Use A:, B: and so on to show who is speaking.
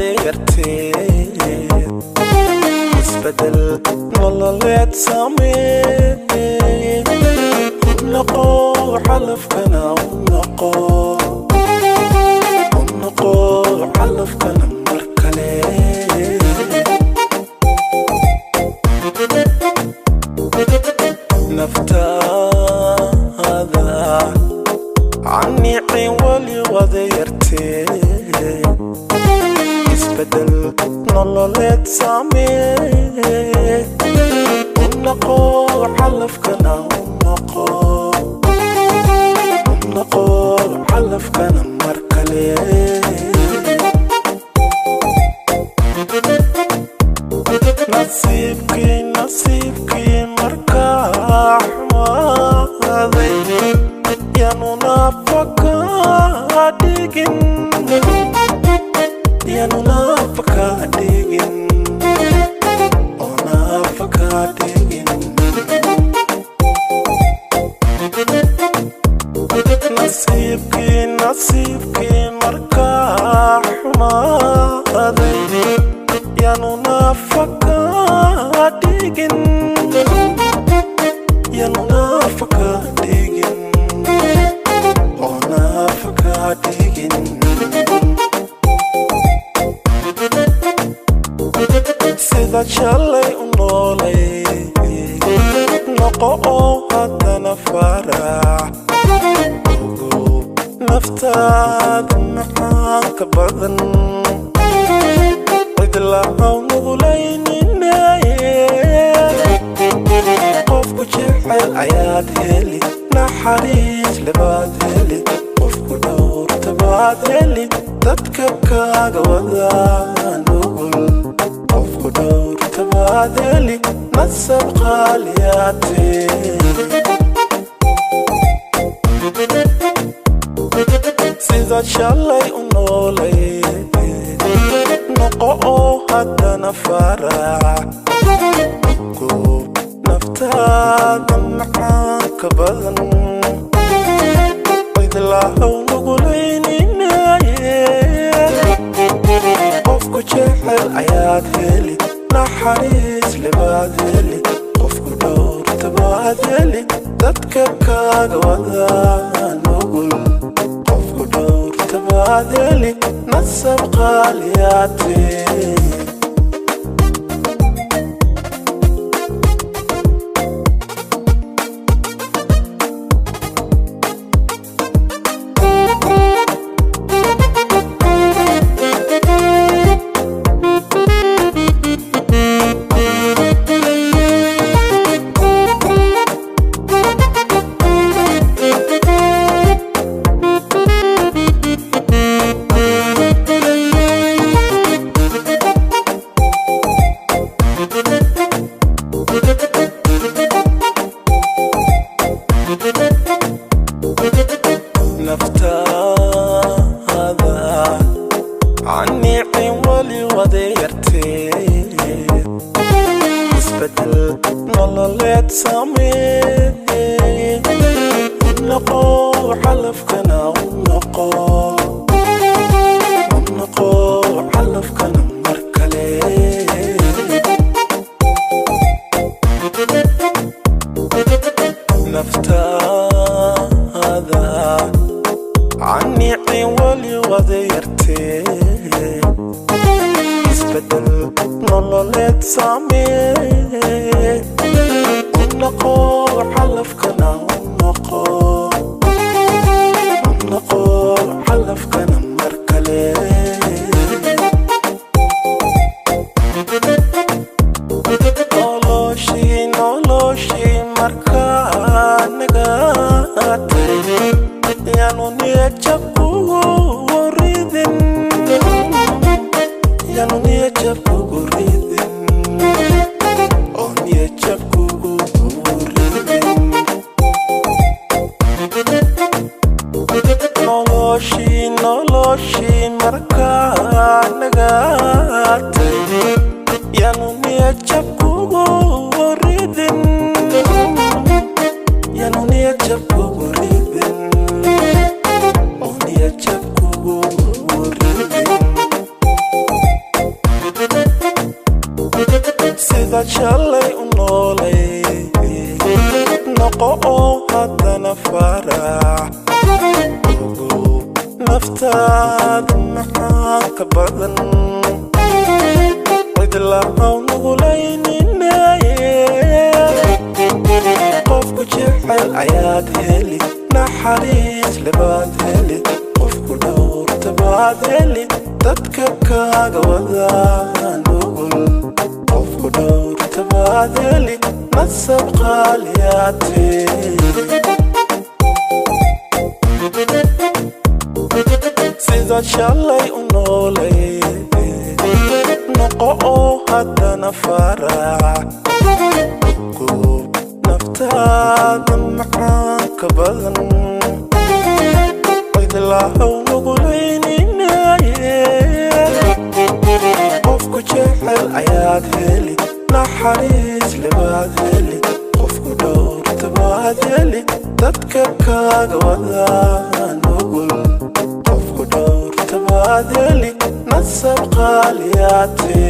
A: Wadayartee isbedel nololeed samee, noqo calafkana u noqo, u noqo calafkana mar kale. Naftaada caniicin weli wadayartee isbedel nololeed samee, u noqo calafkana u noqo, u noqo calafkana mar kale. Nasiibkii, nasiibkii markaa xumaaday yaanu nafa kaa dhigin, yaanu nafa kaa dhigin, oo nafa kaa dhigin. Nasiibkii, nasiibkii markaa xumaaday yaanu nafa kaa dhigin, yaanu nafa kaa dhigin, oo nafa kaa dhigin. Sida shalay u noolay noqo oo haddana farax ogow naftaada macaanka badan, cidlahaw nugulayninaye. Qofku jecel ayaad heli, naxariis lebaad heli, qofku dhowrta baad heli, dadka kaaga wadaa nugul. Qofku dhowrta baad heli, nasab qaaliyaatee. Sida shalay u noolay noqo oo haddana farax ogow naftaada macaanka badan, cidlahaw nugulayninaye. Qofku jecel ayaad heli, naxariis lebaad heli, qofku dhowrta baad heli, dadka kaaga wadaa nugul. Qofku dhowrta baad heli, nasab qaaliyaatee. Naftaada caniicin weli wadayartee isbedel nololeed samee, u noqo calafkana u noqo, u noqo calafkana mar kale. Naftaada caniicin weli wadayartee isbedel nololeed samee, u noqo calafkana u noqo, u noqo calafkana mar kale. Noloshii, noloshii markaa nagatay yaanu niyadjab kugu ridin, yaanu niyadjab kugu ridin, oo niyadjab kugu ridin. Noloshii, noloshii markaa nagatay yaanu niyadjab kugu ridin, yaanu niyadjab kugu ridin, oo niyadjab kugu ridin. Sidaad shalay u noolay noqo oo haddana farax. Ogow naftaada maxaa ka badan, cidlahaw nugulayninaye. Qofku jecel ayaad heli, naxariis lebaad heli, qofku dhowrta baad heli, dadka kaaga wadaa nugul. Qofku dhowrta baad heli, nasab qaaliyaate. Sidaad shalay u noolay noqo oo haddana farax. Ogow naftaada maxaa ka badan, cidlahaw nugulayninaye. Qofku jecel ayaad heli, naxariis lebaad heli, qofku dhowrta baad heli, dadka kaaga wadaa nugul. Qofku dhowrta baad heli, nasab qaaliyaate.